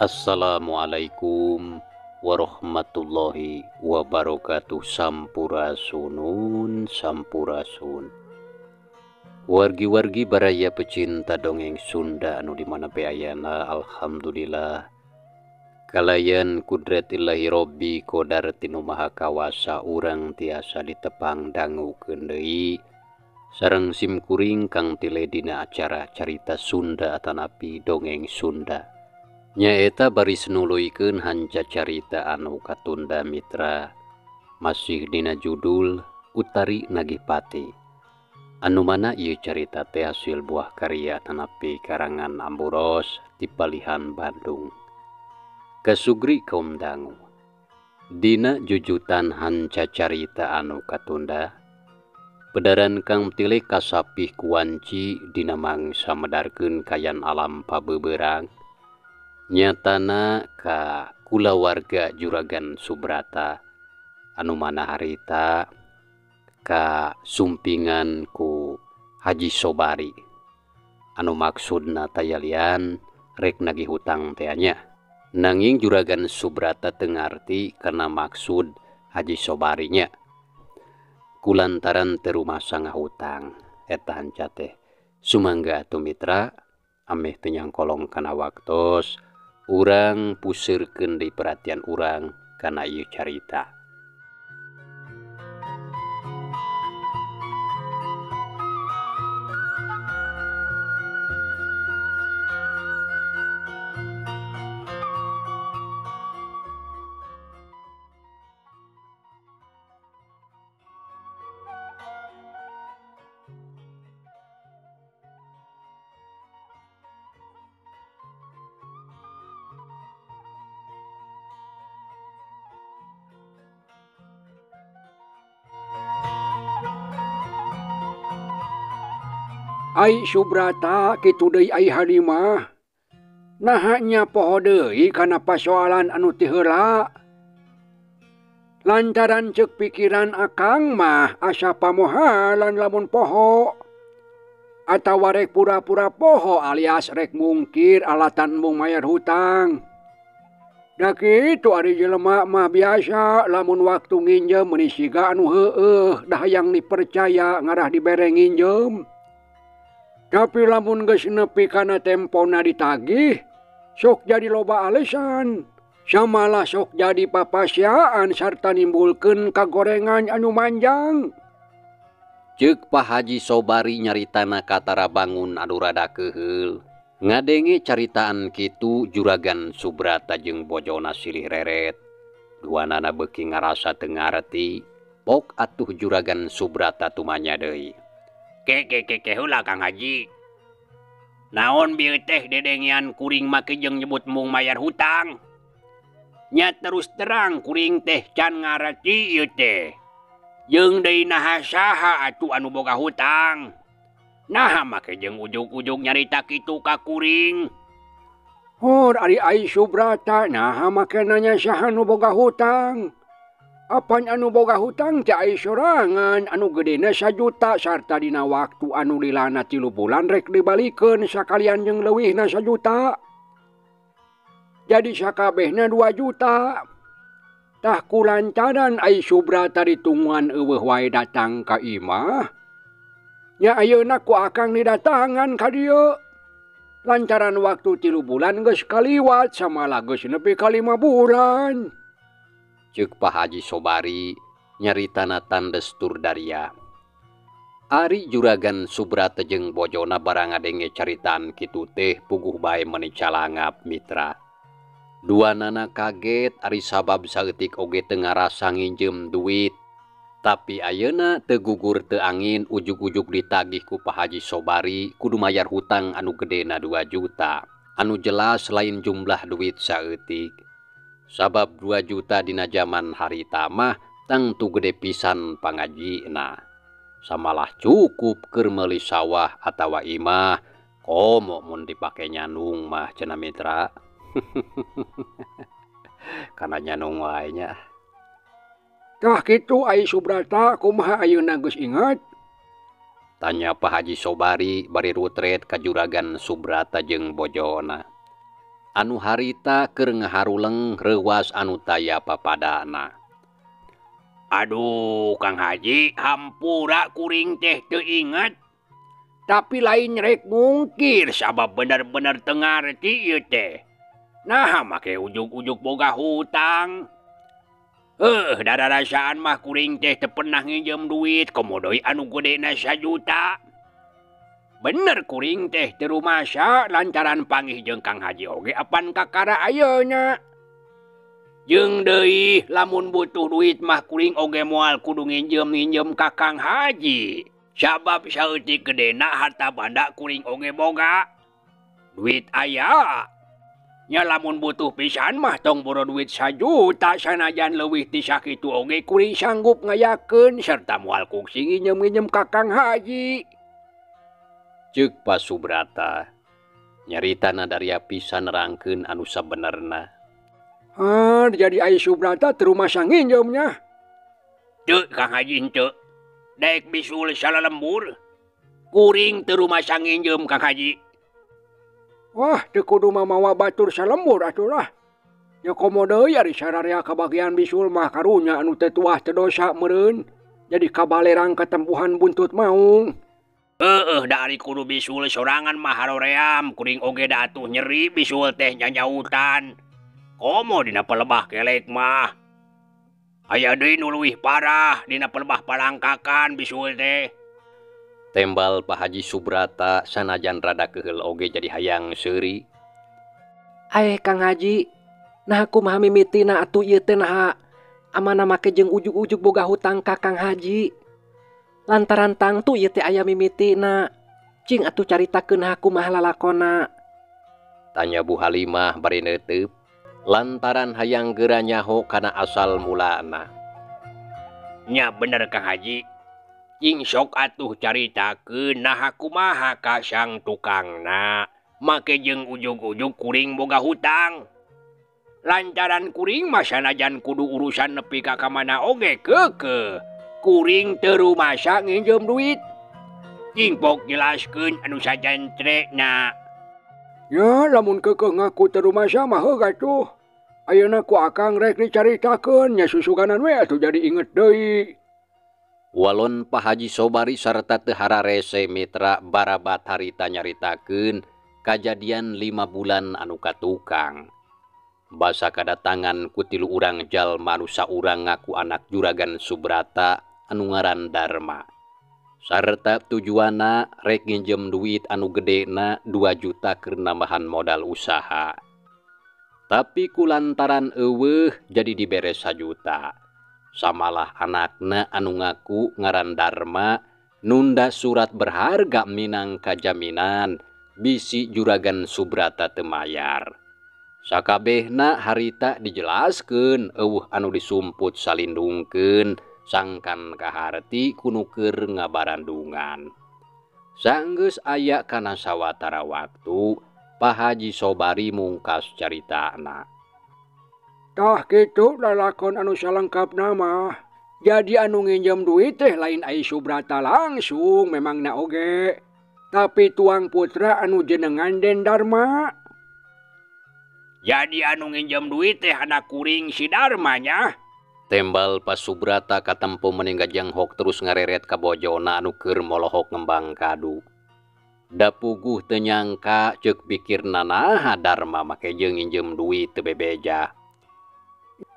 Assalamualaikum warahmatullahi wabarakatuh. Sampurasunun sampurasun. Wargi-wargi baraya pecinta dongeng Sunda anu di mana pe ayana, alhamdulillah kalayan kudratillahi robbi kodar tinu maha kawasa urang tiasa ditepang dangukeun deui sareng simkuring kang tile dina acara carita Sunda atanapi dongeng Sunda. Nyaeta baris nuluykeun hanca carita anu katunda mitra, masih dina judul Utari Nagih Pati. Anu mana ieu carita teh hasil buah karya tanapi karangan Amburos ti Palihan Bandung. Kasugri kaum dangu. Dina jujutan hanca carita anu katunda, pedaran kang tile kasapih kuanci dina mangsa medarkeun kayan alam pabeberang. Nyatana ka kulawarga Juragan Subrata anu mana harita ka sumpingan ku Haji Sobari anu maksudna tayalian rek nagih hutang teh nya. Nanging Juragan Subrata teu ngarti kana maksud Haji Sobari nya kulantaran teu rumasa ngahutang eta hanca teh. Sumangga atuh mitra ameh teu nyangkolong kana waktos urang puseurkeun deui perhatian urang kana ieu carita. Ai Subrata kitu deui ai Halimah. Naha nya poho deui kana pasoalan anu ti heula. Lantaran ceuk pikiran akang mah asa pamohalan lamun poho. Atawa rek pura-pura poho alias rek mungkir alatan mung mayar hutang. Da kitu ari jelema mah biasa lamun waktu nginjem meuni siga anu heueuh dah hayang dipercaya ngarah dibere nginjem. Tapi lamun geus nepi kana tempona ditagih, sok jadi loba alesan. Samalah sok jadi papasiaan sarta nimbulkeun kagorengan anu manjang. Ceuk Pak Haji Sobari nyaritana katara bangun anu rada keuheul. Ngadenge caritaan kitu Juragan Subrata jeung bojona silih reret. Duanana beuki ngarasa teu ngarti, pok atuh Juragan Subrata tumanya deui. Ke ke ke ke heula Kang Haji. Naon bieu teh dedengean kuring make jeung nyebut mung mayar hutang. Nya terus terang kuring teh can ngarti ieu teh. Jeung deui naha saha atuh anu boga hutang. Naha make jeung ujug-ujug nyarita kitu ka kuring. Hor ari ai Subrata naha make nanya saha nu boga hutang. Apan anu boga hutang teh ai sorangan anu gedena 1 juta sarta dina waktu anu lilana 3 bulan rek dibalikeun sakalian jeung leuwihna 1 juta. Jadi sakabehna 2 juta. Tah kulantaran ai Subrata ditungguan eueuh wae datang ka imah. Nya ayeuna ku akang didatangan ka dieu. Lantaran waktu 3 bulan geus kaliwat samalah geus nepi ka 5 bulan. Ceuk Pak Haji Sobari nyaritana tandes tur daria. Ari Juragan Subrata jeung bojona barang ngadenge caritaan kitu teh puguh bae meuni calangap mitra. Duanana kaget ari sabab saeutik oge teu ngarasa nginjem duit. Tapi ayeuna teu gugur teu angin ujug-ujug ditagih ku Pak Haji Sobari kudu mayar hutang anu gedena 2 juta. Anu jelas lain jumlah duit saeutik. Sabab 2 juta dina jaman harita mah tangtu gede pisan pangajina. Samalah cukup keur meuli sawah atawa imah, komo mun dipake nyanung mah cenah mitra. Kana nyanung wae nya. Tah kitu ai Subrata kumaha ayeuna geus inget? Tanya Pak Haji Sobari bari rutret ka Juragan Subrata jeung bojona. Anu harita keur ngaharuleng reuwas anu taya papadana. Aduh Kang Haji, hampura kuring teh teu inget. Tapi lain rek mungkir sabab bener-bener teu ngarti ieu teh. Naha make ujug-ujug boga hutang. Dararasaan mah kuring teh teu pernah nginjem duit komo deui anu gedena 1 juta. Bener kuring teh teu rumasa lantaran panggih jeung Kang Haji oge apan kakara ayeuna. Jeung deui lamun butuh duit mah kuring oge moal kudu nginjem-nginjem ka Kang Haji. Sabab saeutik gedena harta banda kuring oge boga. Duit aya. Nya lamun butuh pisan mah tong boro duit 1 juta, sanajan leuwih ti sakitu oge kuring sanggup ngayakeun serta moal kungsi nginjem-nginjem ka Kang Haji. Ceuk Pak Subrata. Nyaritana daria pisan nerangkeun anu sabenerna. Ah, jadi ai Subrata teu rumasa nginjem nya. Teu, Kang Haji, henteu. Daek bisul salalembur. Kuring teu rumasa nginjem, Kang Haji. Wah, teu kudu mamawa batur salembur atuh lah. Nya komo deui ari sararea kabagian bisul mah karunya anu teu tuah teu dosa meureun. Jadi kabalerang katempuhan buntut maung. Heeh, da ari kudu bisul sorangan mah haroream, kuring oge da atuh nyeri bisul teh nyanyautan. Komo dina pelebah kelek mah. Aya deui nu leuwih parah dina pelebah palangkakan bisul teh. Tembal Pak Haji Subrata sanajan rada keheul oge jadi hayang seuri. Aeh Kang Haji, nah kumaha mimitina atuh ieu teh, naha amana make jeung ujug-ujug boga hutang ka Kang Haji? Lantaran tangtu ieu teh aya mimitina. Cing atuh caritakeun naha kumaha lalakona. Tanya Bu Halimah bari neuteup lantaran hayang geura nyaho kana asal mulana. Nya bener, Kang Haji. Cing sok atuh caritakeun naha kumaha ka sang tukangna make jeung ujug-ujug kuring boga hutang. Lantaran kuring mah sanajan kudu urusan nepi ka kamana oge keukeuh. Kuring teu rumasa nginjem duit. Cing pok jelaskeun anu sajentrekna. Ya, lamun keukeuh ngaku teu rumasa mah heug atuh. Ayeuna ku akang rek dicaritakeun, nya susuganan we atuh jadi inget deui. Walon Pak Haji Sobari sarta teu hararese mitra barabat harita nyaritakeun kajadian 5 bulan anu katukang. Basa kadatangan ku tilu urang jalma anu saurang ngaku anak Juragan Subrata anu ngaran Darma. Sarta tujuanna rek nginjem duit anu gedena 2 juta keur nambahan modal usaha. Tapi kulantaran euweuh jadi dibere 1 juta. Samalah anakna anu ngaku ngaran Darma nunda surat berharga minangka jaminan bisi Juragan Subrata teu mayar. Sakabehna harita dijelaskeun, euweuh anu disumput salindungkeun sangkan kaharti ku nu keur ngabarandungan. Sanggeus aya kana sawatara waktu, Pak Haji Sobari mungkas caritana. Tah kitu lalakon anu salengkapna mah. Jadi anu nginjem duit teh lain ai Subrata langsung memangna oge. Tapi tuang putra anu jenengan Den Darma. Jadi anu nginjem duit teh anak kuring si Darma nya. Tembal Pak Subrata katempo meni ngajenghok terus ngareret ka bojona anu keur molohok ngembang kadu. Da puguh teu nyangka, ceuk pikirna, naha Darma make jeung nginjem duit teu bebeja.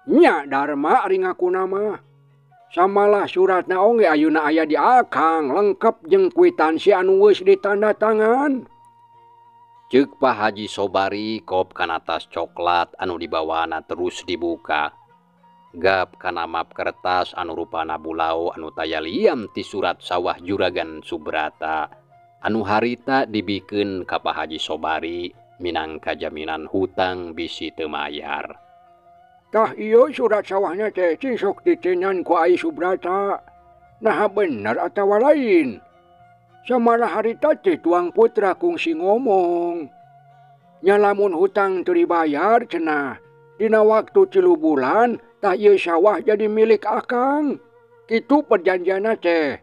Nya Darma ari ngakuna mah. Samalah suratna oge ayeuna aya di akang lengkap jeung kuitansi anu geus ditanda tangan. Ceuk Pak Haji Sobari kop kana tas coklat anu dibawana terus dibuka. Gap kana map kertas anu rupana bulao anu taya lian ti surat sawah Juragan Subrata anu harita dibikeun ka Pak Haji Sobari minangka jaminan hutang bisi teu mayar. Tah ieu surat sawahna teh, cing sok ditenan ku ai Subrata. Naha bener atawa lain? Samalah harita teh tuang putra kungsi ngomong. Nya lamun hutang teu dibayar cenah dina waktu 3 bulan, tah ieu sawah jadi milik akang. Kitu perjanjianna teh.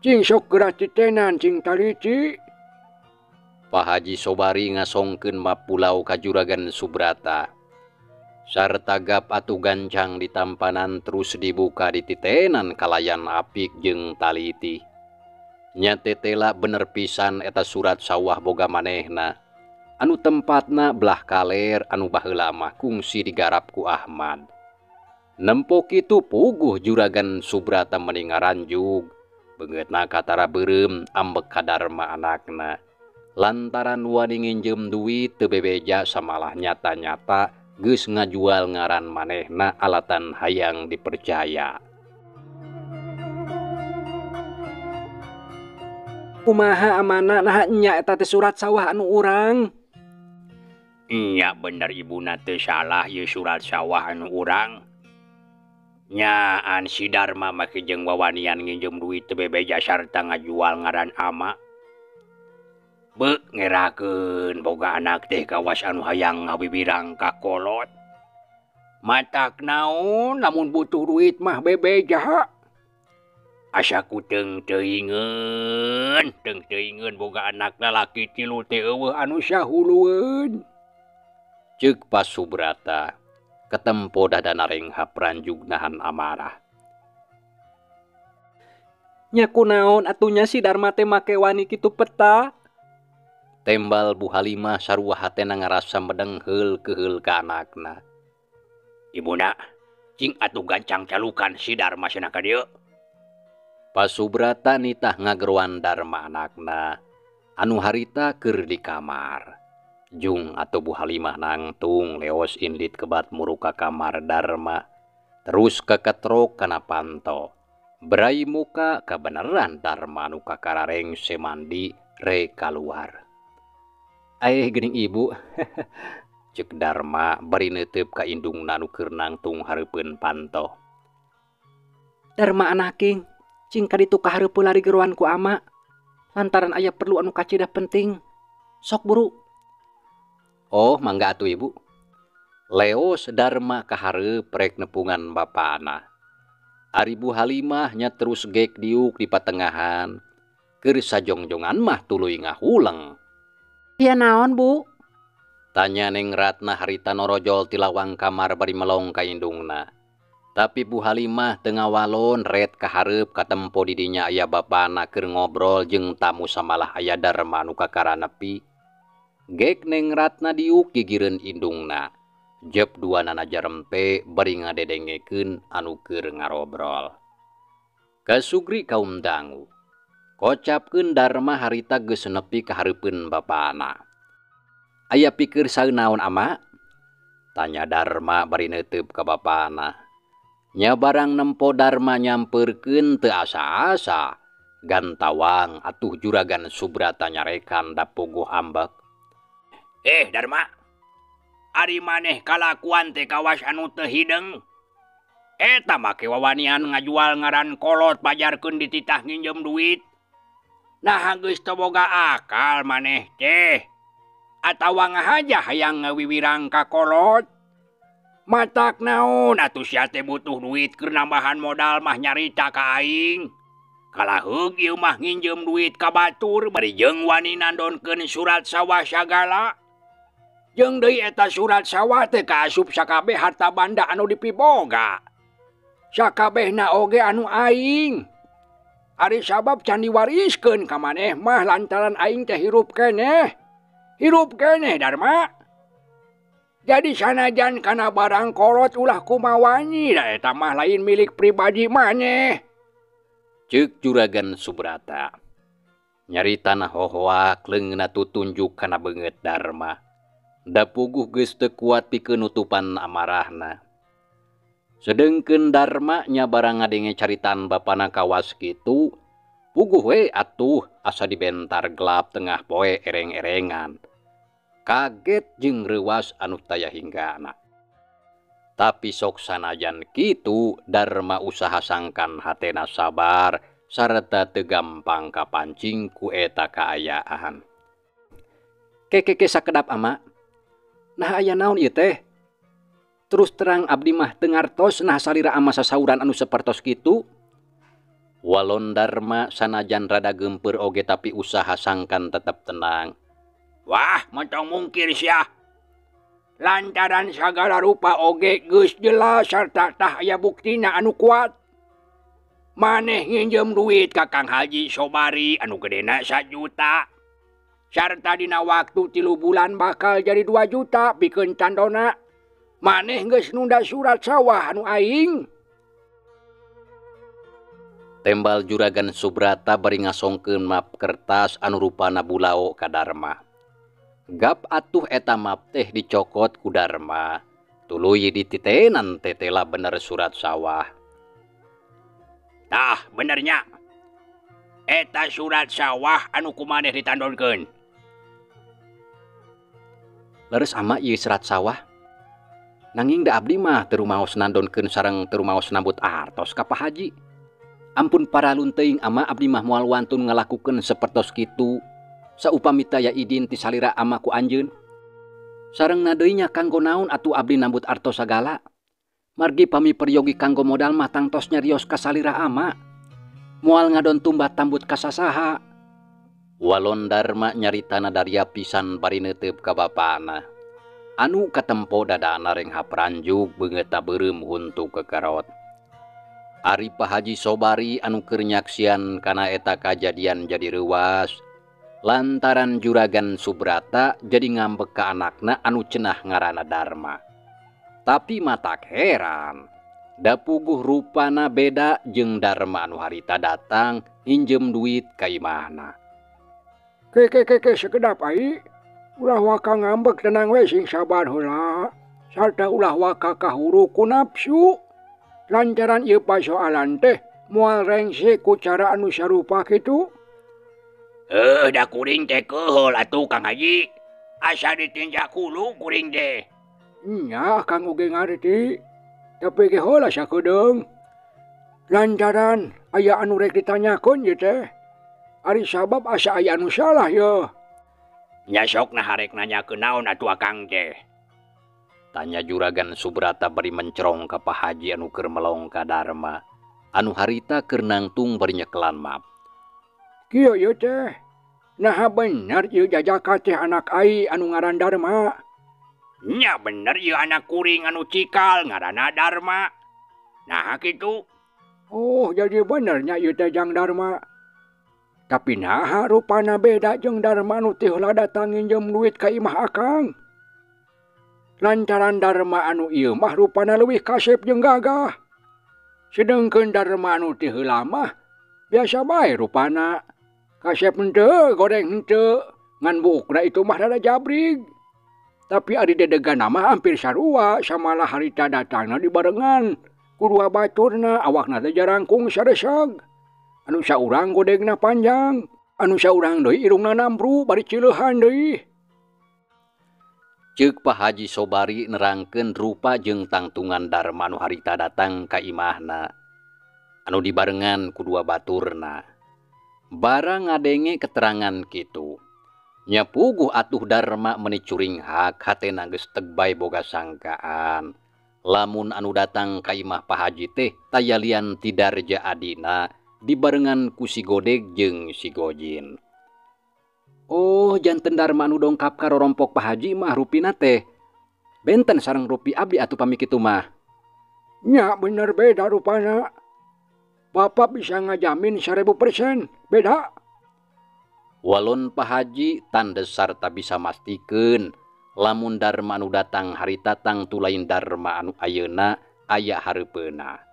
Cing sok geura titenan, cing taliti. Pak Haji Sobari ngasongkeun map pulau ka Juragan Subrata. Sarta gap atuh gancang ditampanan terus dibuka dititenan kalayan apik jeung taliti. Nya tetela bener pisan eta surat sawah boga manehna. Anu tempatna belah kaler anu baheula mah kungsi digarap ku Ahmad. Nempo kitu puguh Juragan Subrata meni ngaranjug. Beungeutna katara beureum ambek ka Darma anakna. Lantaran wani nginjem duit teu bebeja samalah nyata-nyata geus ngajual ngaran manehna alatan hayang dipercaya. Kumaha amana naha nya eta teh surat sawah anu urang? Nya bener ibuna teu salah ieu surat sawah anu urang. Nyaan si Darma make jeung wawanian nginjem duit teu bebeja sarta ngajual ngaran ama. Beuk ngerakeun boga anak teh kawas anu hayang ngawibirang ka kolot. Matak naon lamun butuh duit mah bebeja. Asa ku teung teuingeun boga anak lalaki tilu teh eueuh anu sahulueun. Ceuk Pak Subrata ketempo dadana renghap ranjug nahan amarah. Nya kunaon atunya si Darma teh make wani kitu peta? Tembal Bu Halimah sarua hatena ngarasa medengheul keheul ka anakna. Ibuna, cing atuh gancang calukan si Darma cenah ka dieu. Pak Subrata nitah ngageroan Darma anakna anu harita keur di kamar. Jung atuh Bu Halimah nangtung leos indit kebat muruk ka kamar Darma. Terus keketrok kana panto. Berai muka kabeneran Darma nu kakararengse mandi re kaluar. Aeh geuning ibu, ceuk Darma bari neuteup ka indungna nu keur nangtung hareupeun panto. Darma anaking, cing ka ditu ka hareupeun lari geroan ku ama. Lantaran aya perlu anu kacida penting. Sok buru. Oh, mangga atuh ibu. Leos Darma ka hareup rek nepungan bapana. Ari Bu Halimah nya terus gek diuk di patengahan. Keur sajongjongan mah tuluy ngahuleng. Iya naon bu? Tanya Neng Ratna harita norojol ti lawang kamar bari melong ka indungna. Tapi Bu Halimah teu ngawalon ret ka hareup katempo di dinya aya bapana keur ngobrol jeung tamu samalah aya Darma nu kakara nepi. Gek Neng Ratna diuk gigireun indungna. Jep duanana jarempe bari ngadedengekeun anu keur ngarobrol. Kasugri kaum dangu. Kocapkeun Darma harita geus nepi ka hareupeun bapana. Aya pikir saeunaon ama? Tanya Darma bari neuteup ka bapana. Nya barang nempo Darma nyampeurkeun teu asa-asa. Gantawang atuh Juragan Subrata nyarekan da puguh ambek. Darma, ari maneh kalakuan teh kawas anu teu hideung. Eta make wawanian ngajual ngaran kolot pajarkeun dititah nginjem duit. Nah geus teu boga akal maneh teh. Atawa ngahaja hayang ngawiwirang ka kolot. Matak naon atuh sia teh butuh duit keur nambahan modal mah nyarita ka aing. Kalaheug ieu mah nginjem duit ka batur bari jeung wani nandonkeun surat sawah sagala. Jeung deui eta surat sawah teh kaasup sakabeh harta banda anu dipiboga. Sakabehna oge anu aing. Ari sabab can diwariskeun ka maneh mah lantaran aing teh hirup keneh. Hirup keneh Darma. Jadi sanajan kana barang kolot ulah kumawani da eta mah lain milik pribadi maneh. Ceuk Juragan Subrata. Nyaritana hohoak leungeunna tutunjuk kana beungeut Darma. Da puguh geus teu kuat pikeun nutupan amarahna. Sedengkeun Darma nya barang ngadenge caritaan bapana kawas kitu, puguh we atuh asa dibentar gelap tengah poe ereng-erengan. Kaget jeung reuwas anu taya hinggana. Tapi sok sanajan kitu Darma usaha sangkan hatena sabar sarta teu gampang kapancing ku eta kaayaan. Kekeke sakedap ama. Nah aya naon ieu teh? Terus terang abdi mah teu ngartos nah salira ama sasauran anu sapertos kitu. Walon Darma sanajan rada geumpeur oge tapi usaha sangkan tetep tenang. Wah, montong mungkir sia. Lantaran sagala rupa oge geus jelas sarta tah aya buktina anu kuat. Maneh nginjem duit ka Kang Haji Sobari anu gedena 1 juta. Sarta dina waktu 3 bulan bakal jadi 2 juta pikeun tandona. Maneh geus nunda surat sawah anu aing. Tembal Juragan Subrata bari ngasongkeun map kertas anu rupana bulao ka Darma. Gap atuh eta map teh dicokot ku Darma. Tuluy dititenan tetela bener surat sawah. Tah benernya. Eta surat sawah anu ku maneh ditandonkeun. Leres ama ieu surat sawah. Nanging da abdi mah teu rumaos nandonkeun sareng teu rumaos nambut artos ka Pak Haji. Ampun paralun teuing ama abdi mah moal wantun ngalakukeun sapertos kitu. Saupami taya idin ti salira ama ku anjeun. Sarengna deui nya kanggo naon atuh abdi nambut artos sagala. Margi pami peryogi kanggo modal mah tangtos nyarios ka salira ama. Moal ngadon tumbah tambut ka sasaha. Walon Darma nyaritana daria pisan bari neuteup ka bapana. Anu katempo dadana renghap ranjuk beungeutna beureum huntu kekerot. Ari Pak Haji Sobari anu keur nyaksian kana eta kajadian jadi reuwas. Lantaran Juragan Subrata jadi ngambek ka anakna anu cenah ngaranna Darma. Tapi matak heran, da puguh rupana beda jeung Darma anu harita datang nginjem duit ka imahna. Ke ke ke ke sekedap ai. Ulah waka ngambek tenang we sing sabar heula. Sarta ulah waka kahuru ku nafsu. Lantaran ieu pasoalan teh moal rengse ku cara anu sarupa kitu. Da kuring teh keheul atuh Kang Haji. Asa ditinjak hulu kuring teh. Nya Kang oge ngarti. Tapi ge heula sakedeung. Lantaran aya anu rek ditanyakeun ieu teh. Ari sabab asa aya anu salah ye. Nya sok nah harek nanyakeun naon atuh Akang teh. Tanya Juragan Subrata bari mencerong ka Pak Haji anu keur melong ka Darma. Anu harita keur nangtung bari nyekelan map. Kieu ieu teh. Naha bener ieu jajaka teh anak ai anu ngaran Darma. Nya bener ieu anak kuring anu cikal ngaranna Darma. Naha kitu? Oh jadi bener nya ieu teh jang Darma. Tapi naha rupana beda jeung Darma anu teh heula datang nginjem duit ka imah Akang. Lantaran Darma anu ieu mah rupana leuwih kasep jeung gagah. Sedengkeun Darma anu teh heula mah biasa bae rupana. Kasep henteu, goreng henteu, ngan buukna itu mah rada jabrig. Tapi ari dedegan mah hampir sarua samalah harita datangna dibarengan. Ku dua baturna awakna teh jarangkung sareseg. Anu saurang godegna panjang, anu saurang deui irungna nambru bari cileuhan deui. Ceuk Pak Haji Sobari nerangkeun rupa jeung tangtungan Darma anu harita datang ka imahna. Anu dibarengan ku dua baturna. Barang ngadenge keterangan kitu. Nya puguh atuh Darma meuni curinghak hatena geus teg bae boga sangkaan. Lamun anu datang ka imah Pak Haji teh taya lian ti Darja adina dibarengan ku si Godeg jeung si Gojin. Oh, janten Darma anu dongkap ka rorompok Pak Haji mah rupina teh. Benten sareng rupi abdi atuh pami kitu mah. Nya bener beda rupana. Bapak bisa ngajamin 1000% beda. Walon Pak Haji tandes sarta bisa mastikeun lamun Darma anu datang harita tangtu lain Darma anu ayeuna aya hareupeuna.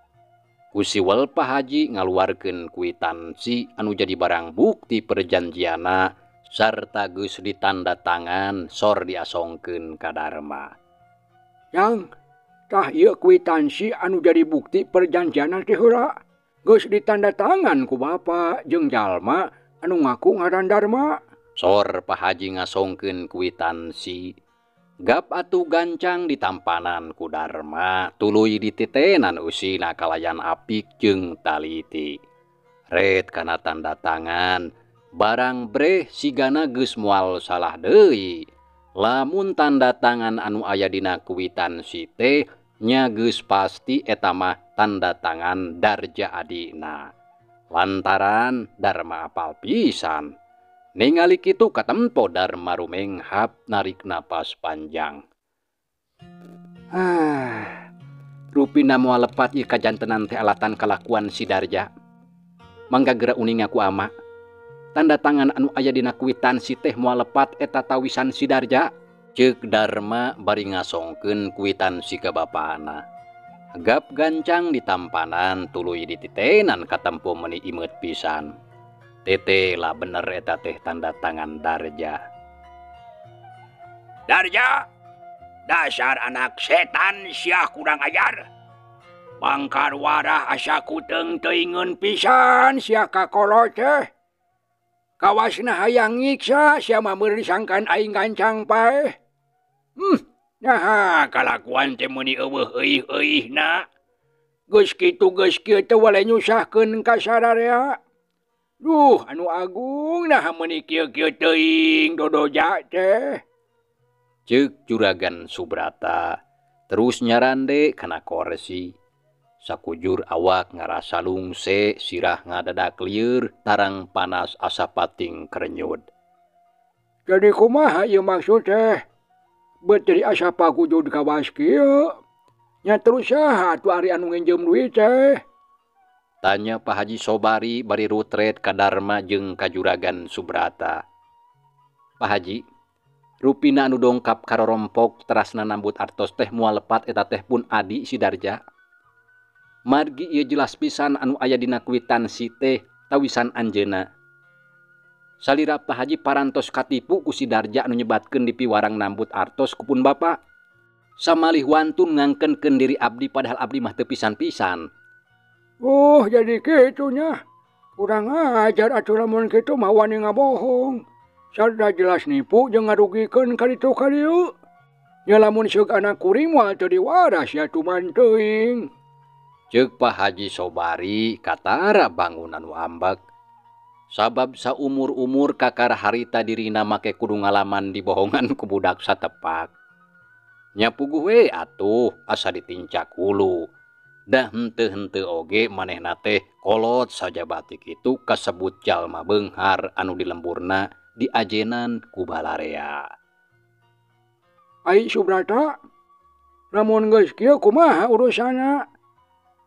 Ku siwel Pak Haji ngaluarkeun kuitansi anu jadi barang bukti perjanjianna sarta geus ditanda tangan sor diasongkeun ka Darma. Yang tah ieu kuitansi anu jadi bukti perjanjianna teh heula. Geus ditanda tangan ku bapa jeung jalma anu ngaku ngaran Darma. Sor Pak Haji ngasongkeun kuitansi. Gap atuh gancang ditampanan ku Darma, tuluy dititenan eusina kalayan apik jeung taliti. Ret kana tanda tangan, barang breh sigana geus moal salah deui. Lamun tanda tangan anu aya dina kuitansi teh nya geus pasti eta mah tanda tangan Darja adina. Lantaran Darma apal pisan. Ningali kitu katempo Darma rumenghap narik napas panjang. Ah, rupina moal lepat ieu kajantenan teh alatan kalakuan si Darja. Mangga geura uninga ku ama. Tanda tangan anu aya dina kuitansi teh moal lepat eta tawisan si Darja. Ceuk Darma bari ngasongkeun kuitansi ka bapana. Gap gancang ditampanan tuluy dititenan katempo meuni imeut pisan. Tete lah bener eta teh tanda tangan Darja. Darja, dasar anak setan sia kurang ajar. Bangkar warah asa kuteung teuingeun pisan sia ka kolot teh. Kawasna hayang nyiksa sia mah meureun disangkan aing gancang paeh. Naha kalakuan teh meuni eueuh euih-euihna. Geus kitu geus kieu teh wale nyusahkeun ka sararea. Duh, anu agung naha meuni kieu-kieu teuing dodoja teh. Ceuk Juragan Subrata terus nyarande kana korsi. Sakujur awak ngarasa lungse, sirah ngadadak lieur, tarang panas asa pating kerenyut. Jadi kumaha ieu maksud teh? Bet jadi asa pagujud kawas kieu. Nya terus saha atuh ari anu nginjem duit teh? Tanya Pak Haji Sobari bari rutret ka Darma jeung ka Juragan Subrata. Pak Haji, rupina anu dongkap karorompok terasna nambut artos teh moal lepat eta teh pun adi si Darja. Margi ieu jelas pisan anu aya dina kuitansi teh tawisan anjeunna. Salira Pak Haji parantos katipu ku si Darja anu nyebatkeun dipiwarang nambut artos ku pun bapa. Samalih wantun ngangkenkeun diri abdi padahal abdi mah teu pisan-pisan. Oh, jadi kitu nya. Kurang ajar atuh lamun kitu mah wani ngabohong. Sada jelas nipu jeung ngarugikeun ka ditu ka dieu. Nya lamun seug anak kuring moal teu diwaras ya tuman teuing. Ceuk Pak Haji Sobari katara bangun anu ambek. Sabab saumur-umur kakara harita dirina make kudu ngalaman dibohongan ku budak satepak. Nya puguh we atuh asa ditincak hulu. Dah henteu-henteu oge manehna teh kolot sajabati kitu kasebut jalma beunghar anu dilemburna diajenan ku balarea. Ai Subrata, lamun geus kieu kumaha urusanna?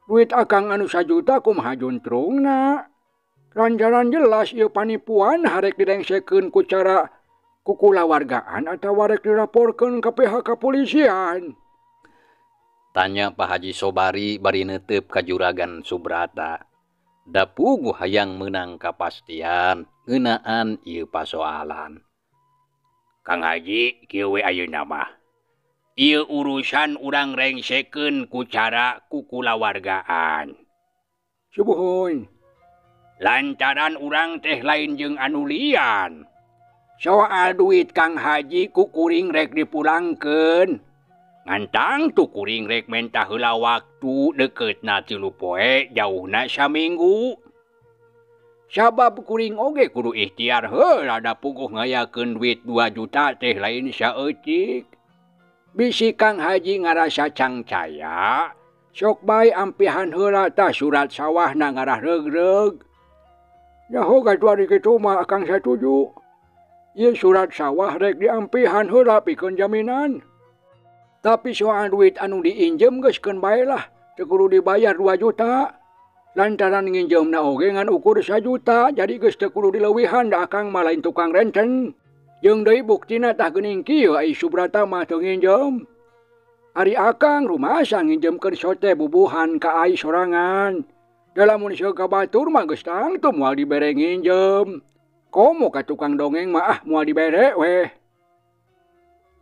Duit akang anu sajuta kumaha juntrungna? Lantaran jelas ieu panipuan harek direngsekeun ku cara kukulawargaan atawa rek dilaporkeun ka pihak kepolisian. Tanya Pak Haji Sobari bari neuteup ka Juragan Subrata. Da puguh hayang meunang kapastian ngeunaan ieu pasoalan. Kang Haji kieu we ayeuna mah. Ieu urusan urang rengsekeun ku cara kukulawargaan. Subuhun. Lantaran urang teh lain jeung anu lian. Soal duit Kang Haji ku kuring rek dipulangkeun. Ngantang tu kuring rek menta heula waktu dekeutna 3 poe jauhna saminggu. Sabab kuring oge kudu ikhtiar heula da puguh ngayakeun duit 2 juta teh lain saeutik. Bisi Kang Haji ngarasa cangcaya, sok bae ampihan heula tah surat sawahna ngarah reug-reug. Nyaho gatuh ari kitu mah akang satuju. Ieu surat sawah rek diampihan heula pikeun jaminan. Tapi soal duit anu diinjem geus keun bae lah, teu kudu dibayar 2 juta. Lantaran nginjemna oge ngan ukur 1 juta, jadi geus teu kudu dileuwihan da akang mah lain tukang renten. Jeung deui buktina tah geuning kieu ai Subrata mah teu nginjem. Ari akang rumasa nginjemkeun sote bubuhan ka ai sorangan. Da lamun seug ka batur mah geus tangtu moal dibere nginjem. Komo ka tukang dongeng mah ah moal dibere weh.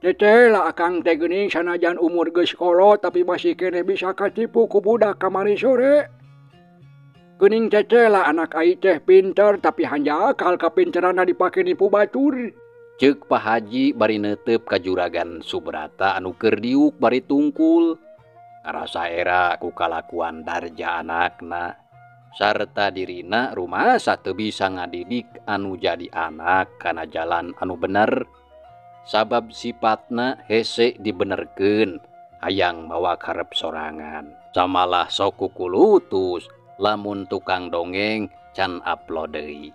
Teteh lah akang teh geuning sanajan umur geus kolot tapi masih keneh bisa katipu ku budak kamari sore. Geuning teteh lah anak ai teh pinter tapi hanjakal kapinteranna dipake nipu batur. Ceuk Pak Haji bari neuteup ka Juragan Subrata anu keur diuk bari tungkul. Ngarasa era ku kalakuan Darja anakna sarta dirina rumasa teu bisa ngadidik anu jadi anak kana jalan anu bener. Sabab sifatna hese dibenerkeun hayang mawa karep sorangan. Samalah sok kukulutus lamun tukang dongeng can upload deui.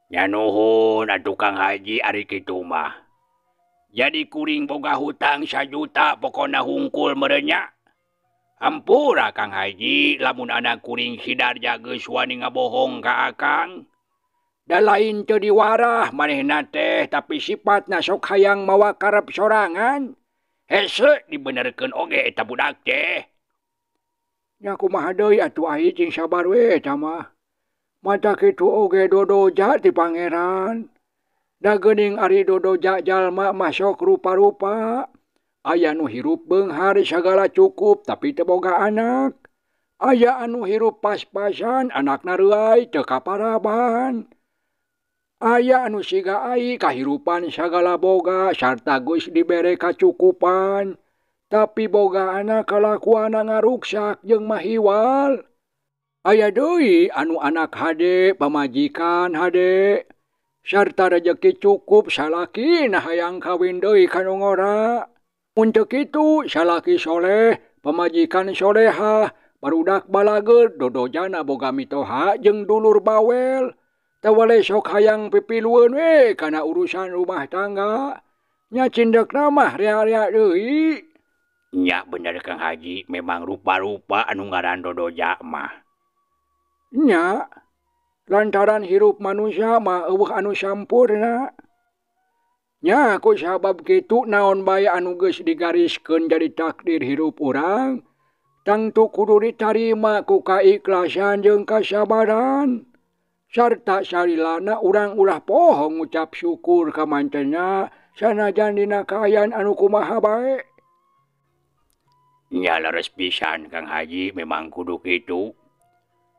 Nya nuhun atuh Kang Haji ari kitu mah. Jadi kuring boga hutang 1 juta pokona hungkul meureun nya. Hampura Kang Haji lamun anak kuring si Darja geus wani ngabohong ka Akang. Da lain teu diwarah manehna teh, tapi sifatna sok hayang mawa karep sorangan. Hese dibenerkeun oge eta budak teh. Nya kumaha deui atuh ai, cing sabar we eta mah. Matak kitu oge dodoja ti Pangeran. Da geuning ari dodoja jalma mah sok rupa-rupa. Aya nu hirup beunghar sagala cukup tapi teu boga anak. Aya anu hirup pas-pasan, anakna reuay teu kaparaban. Aya anu siga ai, kahirupan sagala boga sarta geus dibere kacukupan, tapi boga anak kalakuanna ngaruksak jeung mahiwal. Aya deui anu anak hade, pamajikan hade, sarta rejeki cukup, salakina hayang kawin deui ka nu ngora. Mun teu kitu, salaki soleh, pamajikan solehah, barudak balageur, dodojana boga mitoha jeung dulur bawel. Teu weleh sok hayang pipilueun we kana urusan rumah tangga. Nya cindekna mah rea-rea deui. Nya bener Kang Haji, memang rupa-rupa anu ngaran dodoja mah. Nya, lantaran hirup manusia mah euweuh anu sampurna. Nya ku sabab kitu naon bae anu geus digariskeun jadi takdir hirup urang, tangtu kudu ditarima ku kaikhlasan jeung kasabaran. Sarta salilana urang ulah poho ngucap syukur ka mantena sanajan dina kaayaan anu kumaha bae. Nya leres pisan Kang Haji, memang kudu kitu.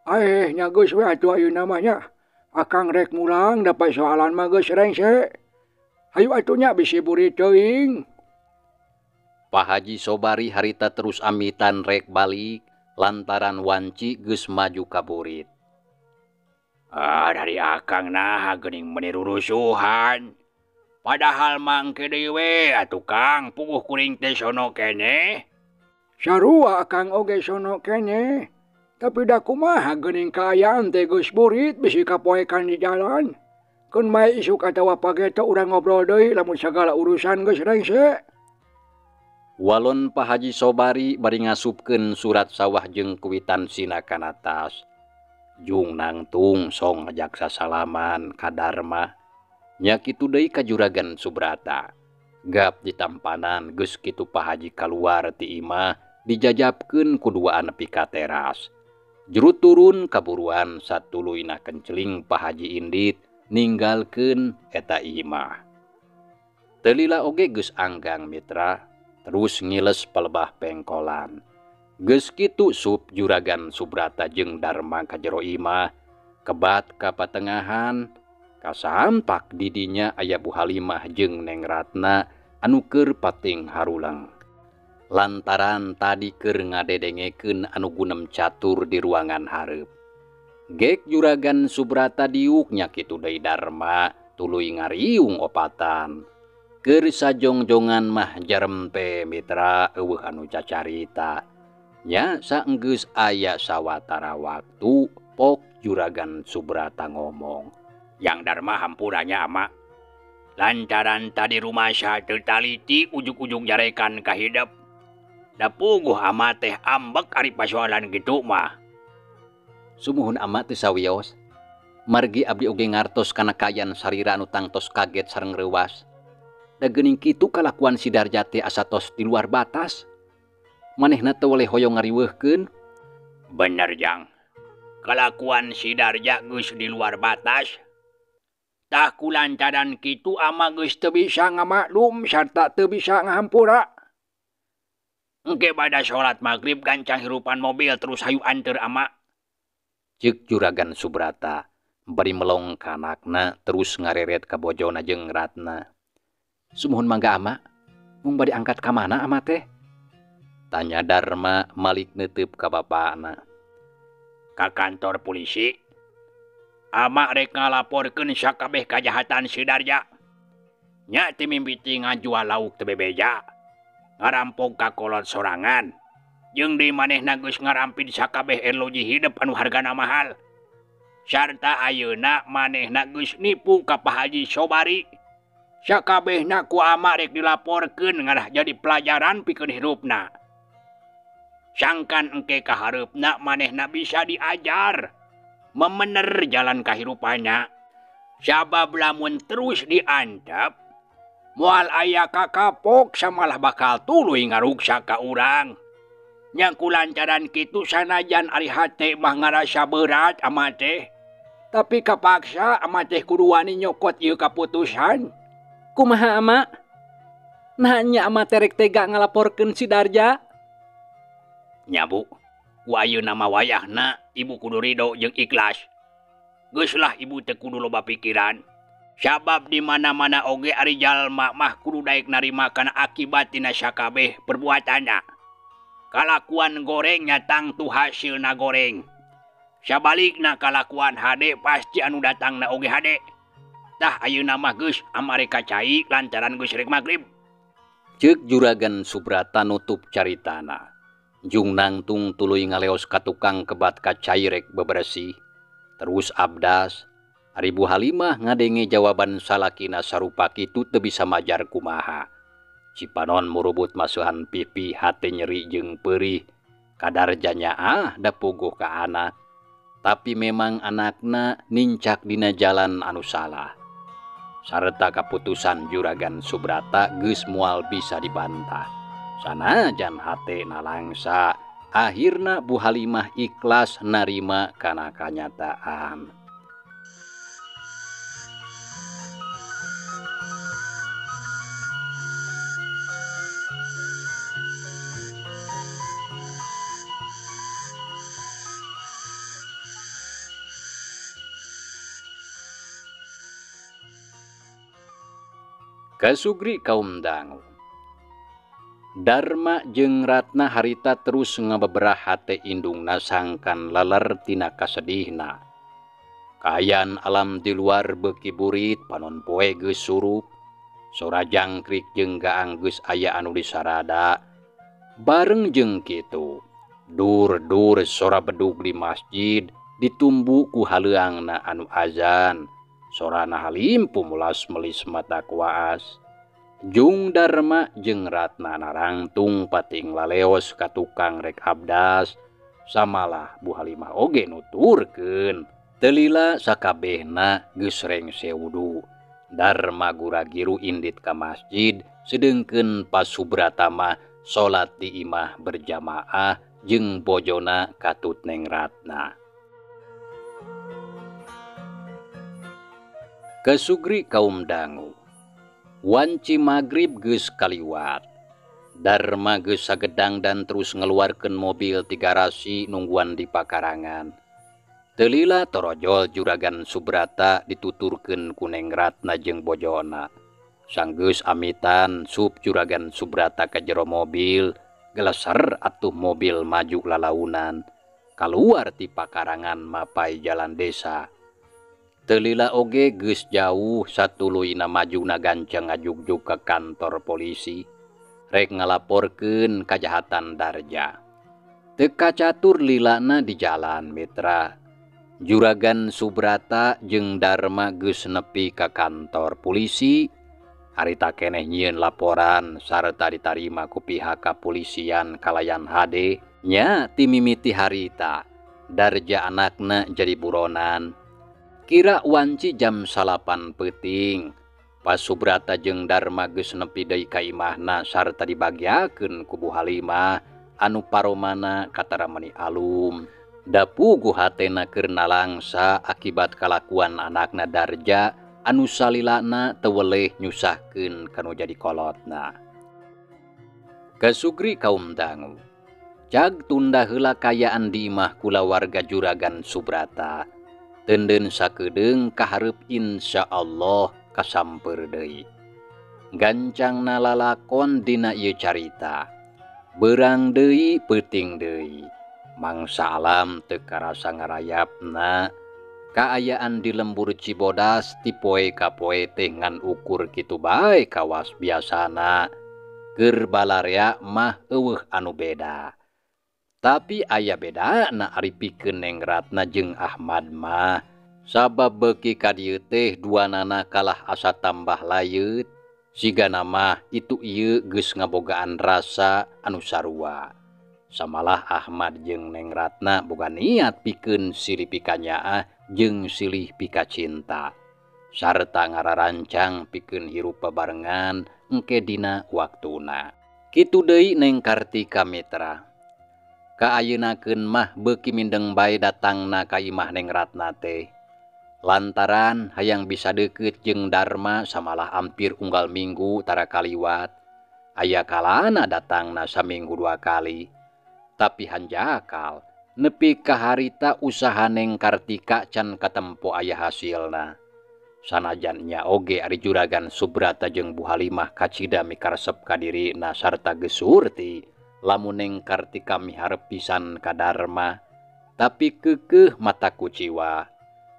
Aeh, nya geus we atuh ayeuna mah nya. Akang rek mulang, da pasoalan mah geus rengse. Hayu atuh nya, bisi burit teuing. Pak Haji Sobari harita terus amitan rek balik lantaran wanci geus maju ka burit. Ah, dari Akang nah geuning meuni rurusuhan. Padahal mangke deui we atuh Kang, puguh kuring teh sono keneh. Sarua Akang oge sono keneh. Tapi da kumaha geuning kaayaan teh geus burit, bisi kapoekan di jalan. Keun bae isuk atawa pageto urang ngobrol deui lamun sagala urusan geus rengse. Walon Pak Haji Sobari bari ngasupkeun surat sawah jeung kuitansina kana tas. Jung nangtung song ngajak sasalaman ka Darma. Nya kitu deui ka Juragan Subrata. Gap ditampanan, geus kitu Pak Haji kaluar ti imah dijajabkeun ku duaan nepi ka teras. Juru turun kaburuan satuluyna kenceling Pak Haji indit ninggalkeun eta imah. Teu lila oge geus anggang, mitra, terus ngiles palebah pengkolan. Geus kitu sup Juragan Subrata jeung Darma ka jero imah, kebat ka patengahan, kasampak di dinya aya Bu Halimah jeung Neng Ratna anu keur pating harulang. Lantaran tadi keur ngadedengekeun anu gunem catur di ruangan hareup. Gek Juragan Subrata diuk, nya kitu deui Darma, tuluy ngariung opatan. Keur sajongjongan mah jarempe, mitra, euweuh anu cacarita. Nya saenggeus aya sawatara waktu, pok Juragan Subrata ngomong. Yang Darma, hampura nya ama. Lantaran tadi rumasa teu taliti ujug-ujug nyarekan ka hidep. Da puguh ama teh ambek ari pasoalan kitu mah. Sumuhun ama, teu sawios. Margi abdi oge ngartos kana kaayaan salira anu tangtos kaget sareng reuwas. Da geuning kitu kalakuan si Darja teh asa tos di luar batas. Manehna teu weleh hoyong ngariweuhkeun. Bener, Jang. Kalakuan si Darja geus di luar batas. Tah ku lantaran kitu ama geus teu bisa ngamaklum sarta teu bisa ngahampura. Engke bada salat maghrib gancang hirupan mobil, terus hayu anteur ama. Ceuk Juragan Subrata bari melong ka anakna terus ngareret ka bojona jeung Ratna. Sumuhun, mangga ama, mung bade angkat ka mana ama teh? Tanya Darma malik neuteup ka bapakna. Ka kantor polisi. Ama rek ngalaporkeun sakabeh kajahatan si Darja. Nya ti mimiti ngajual lauk teu bebeja, ngarampok ka kolot sorangan. Jeung deui manehna geus ngarampid sakabeh erloji hidep anu hargana mahal. Sarta ayeuna manehna geus nipu ka Pak Haji Sobari. Sakabehna ku ama rek dilaporkeun ngarah jadi pelajaran pikeun hirupna. Sangkan engke kahareupna manehna bisa diajar memener jalan kahirupanna. Sabab lamun terus diantep moal aya kakapok samalah bakal tuluy ngaruksak ka urang. Nya kulantaran kitu sanajan ari hate mah ngarasa berat ama teh. Tapi kapaksa ama teh kudu wani nyokot ieu kaputusan. Kumaha ama? Nah nya ama teh rek tega ngalaporkeun si Darja? Nya Bu, ku ayeuna mah wayahna ibu kudu ridho jeung ikhlas. Geus lah ibu teh kudu loba pikiran. Sabab di mana-mana oge ari jalma mah kudu daek narima kana akibat tina sakabeh perbuatanna. Kalakuan gorengnya tangtu hasilna goreng. Sabalikna kalakuan hade pasti anu datangna oge hade. Tah ayeuna mah geus amare ka cai lantaran geus rek magrib. Ceuk Juragan Subrata nutup caritana. Jung nangtung tuluy ngaleos ka tukang kebat ka cai rek bebersih. Terus abdas. Ari Bu Halimah ngadenge jawaban salakina sarupa kitu teu bisa majar kumaha. Cipanon murubut masuhan pipi hate nyeri jeung peurih. Kadar nyaah da puguh ka anak. Tapi memang anakna nincak dina jalan anu salah. Sarta kaputusan Juragan Subrata geus moal bisa dibantah. Sanajan hate nalangsa, akhirna Bu Halimah ikhlas narima kana kanyataan. Kasugri kaum dangu. Darma jeung Ratna harita terus ngabeberah hate indungna sangkan leler tina kasedihna. Kaayaan alam di luar beuki burit panon poe geus surup. Sora jangkrik jeung gaang geus aya anu disarada. Bareng jeung kitu, dur-dur sora bedug di masjid ditumbu ku haleuangna anu azan. Sorana halimpu mulas melis mata kuas. Jung Darma jeung Ratna narangtung pating laleos ka tukang rek abdas. Samalah Bu Halimah oge nuturkeun. Teu lila sakabehna geus rengse wudu. Darma gura-giru indit ka masjid, sedengkeun Pak Subrata mah salat di imah berjamaah jeung bojona katut Neng Ratna. Kasugri kaum dangu. Wanci magrib geus kaliwat. Darma geus sagedang dan terus ngeluarkeun mobil ti garasi nungguan di pakarangan. Teu lila torojol Juragan Subrata dituturkeun ku Neng Ratna jeung bojona. Sanggeus amitan sup Juragan Subrata ka jero mobil, geleser atuh mobil maju lalaunan. Kaluar ti pakarangan mapai jalan desa. Teu lila oge geus jauh satuluyna majuna gancang ngajugjug ka kantor polisi. Rek ngalaporkeun kajahatan Darja. Teu kacatur lilana di jalan mitra. Juragan Subrata jeung Darma geus nepi ka kantor polisi. Harita keneh nyieun laporan sarta ditarima ku pihak kapolisian kalayan hade. Nya ti mimiti harita Darja anakna jadi buronan. Kira wanci jam 9 peuting. Pak Subrata jeung Darma geus nepi deui ka imahna sarta dibagiakeun ku Bu Halimah anu paromana katara meuni alum. Da puguh hatena keur nalangsa akibat kalakuan anakna Darja anu salilana teu weleh nyusahkeun kanu jadi kolotna. Kasugri kaum dangu. Cag tunda heula kayaan di imah kulawarga Juragan Subrata. Teunden sakedeung kahareup insyaallah kasamper deui. Gancangna lalakon dina ieu carita. Beurang deui peuting deui. Mangsa alam teu karasa ngarayapna. Kaayaan di lembur Cibodas ti poe ka poe teh ngan ukur kitu bae kawas biasana. Keur balarea mah eueuh anu beda. Tapi aya bedana ari pikeun Neng Ratna jeung Ahmad mah. Sabab beuki ka dieu teh duanana kalah asa tambah layeut, sigana mah itu ieu geus ngabogaan rasa anu sarua. Samalah Ahmad jeung Neng Ratna boga niat pikeun silih pikanyaah jeung silih pikacinta. Sarta ngararancang pikeun hirup babarengan engke dina waktuna. Kitu deui Neng Kartika mitra. Kaayeunakeun mah beuki mindeng bae datangna ka imah Neng Ratna teh. Lantaran hayang bisa deukeut jeung Darma samalah ampir unggal minggu tara kaliwat. Aya kalana datangna saminggu 2 kali. Tapi hanjakal nepi ka harita usaha Neng Kartika can katempo aya hasilna. Sanajan nya oge ari juragan Subrata jeung Bu Halimah kacida mikaresep ka dirina sarta geus surti lamun Neng Kartika miharep pisan ka Darma. Tapi keukeuh mata kuciwa.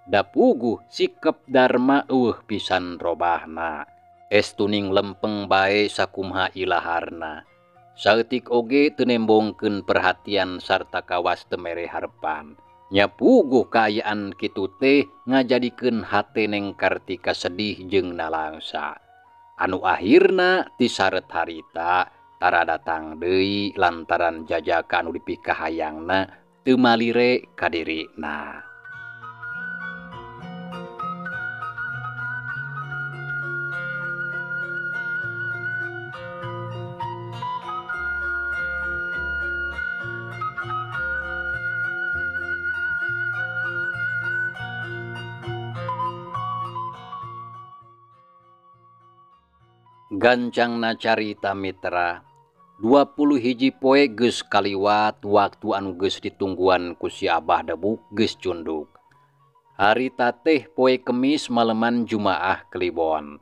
Da puguh sikep Darma eueuh pisan robahna. Estuning lempeng bae sakumaha ilaharna. Saeutik oge teu nembongkeun perhatian sarta kawas teu mere harepan. Nya puguh kaayaan kitu teh ngajadikeun hate Neng Kartika sedih jeung nalangsa. Anu akhirna tisaret harita tara datang deui lantaran jajaka anu dipikahayangna teu malire ka dirina. Gancangna carita mitra, 21 poe geus kaliwat waktu anu geus ditungguan ku si Abah Debuk geus cunduk. Harita teh poe Kemis maleman Jumaah Kliwon.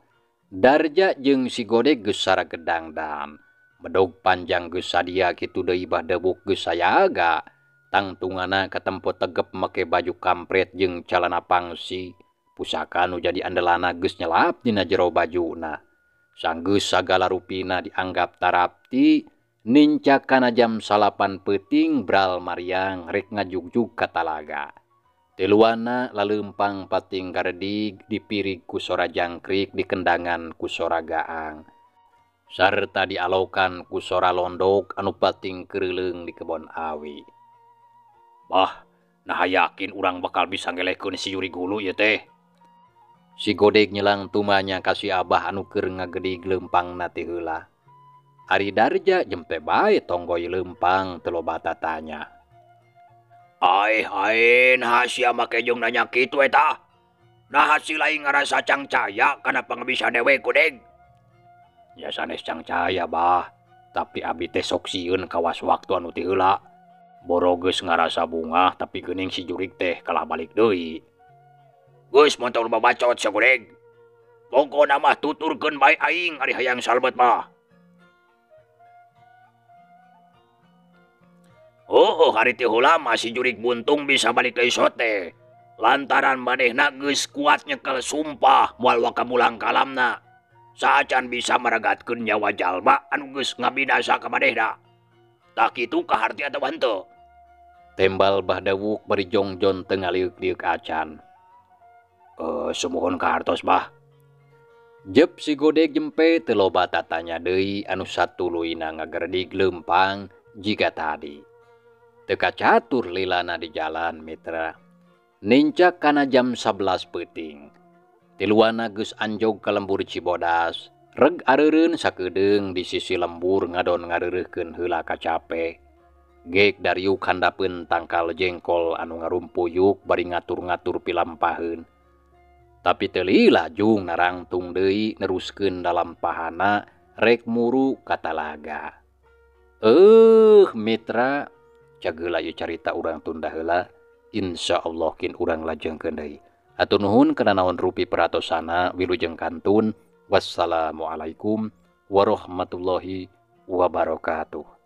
Darja jeung si Godeg geus saragedangdan. Bedog panjang geus sadia kitu deui Bah Debuk geus sayaga. Tangtungana katempo tegep make baju kampret jeung calana pangsi. Pusaka nu jadi andelana geus nyelap dina jero bajuna. Sanggeus sagala rupina dianggap tarapti, nincak kana jam 9 peuting bral mariang rek ngajugjug ka talaga. Tiluana laleumpang pating garedig dipirig ku sora jangkrik dikendangan ku sora gaang. Sarta dialokan ku sora londok anu pating keureuleung di kebon awi. Bah, nah yakin urang bakal bisa ngelehkeun si Juri Gulu ieu teh. Si Godeg nyelang tumanya ka si Abah anu keur ngagedig leumpangna ti heula. Ari Darja jempe bae tonggoy leumpang teu loba tatanya. Aeh aeh naha sia make jeung nanya kitu eta? Naha si lain ngarasa cangcaya kana pangbisa dewe Godeg? Ya sanes cangcaya bah, tapi abi teh sok sieun kawas waktu anu ti heula. Boro geus ngarasa bungah tapi geuning si jurig teh kalah balik deui. Geus montong babacot sia Godeg. Pokona mah tuturkeun bae aing ari hayang salbet mah. Oh, hari ti heula mah si jurig buntung bisa balik deui sote. Lantaran manehna geus kuat nyekel sumpah moal waka mulang kalamna. Saacan bisa maragatkeun nyawa jalma anu geus ngabinasa ka manehna. Tah kitu kaharti atawa henteu? Tembal Bah Dawuk bari jongjon teu ngaliuk-liuk acan. Sumuhun kahartos bah. Jep si Godeg jempe teu loba tatanya deui anu satuluyna ngagerdig leumpang jiga tadi. Teu kacatur lilana di jalan mitra. Nincak kana jam 11 peuting. Tiluana geus anjog ka lembur Cibodas. Reg areureun sakedeung di sisi lembur ngadon ngareureuhkeun heula kacape. Gek dariuk handapeun tangkal jengkol anu ngarumpuyuk bari ngatur-ngatur pilampaheun. Tapi teu lila jung narangtung deui neruskeun dalampahana rek muru ka talaga. Mitra, cageula ieu carita urang tunda heula. Insyaallah kin urang lajengkeun deui. Hatur nuhun kana naon rupi peratosana wilujeng kantun. Wassalamualaikum warahmatullahi wabarakatuh.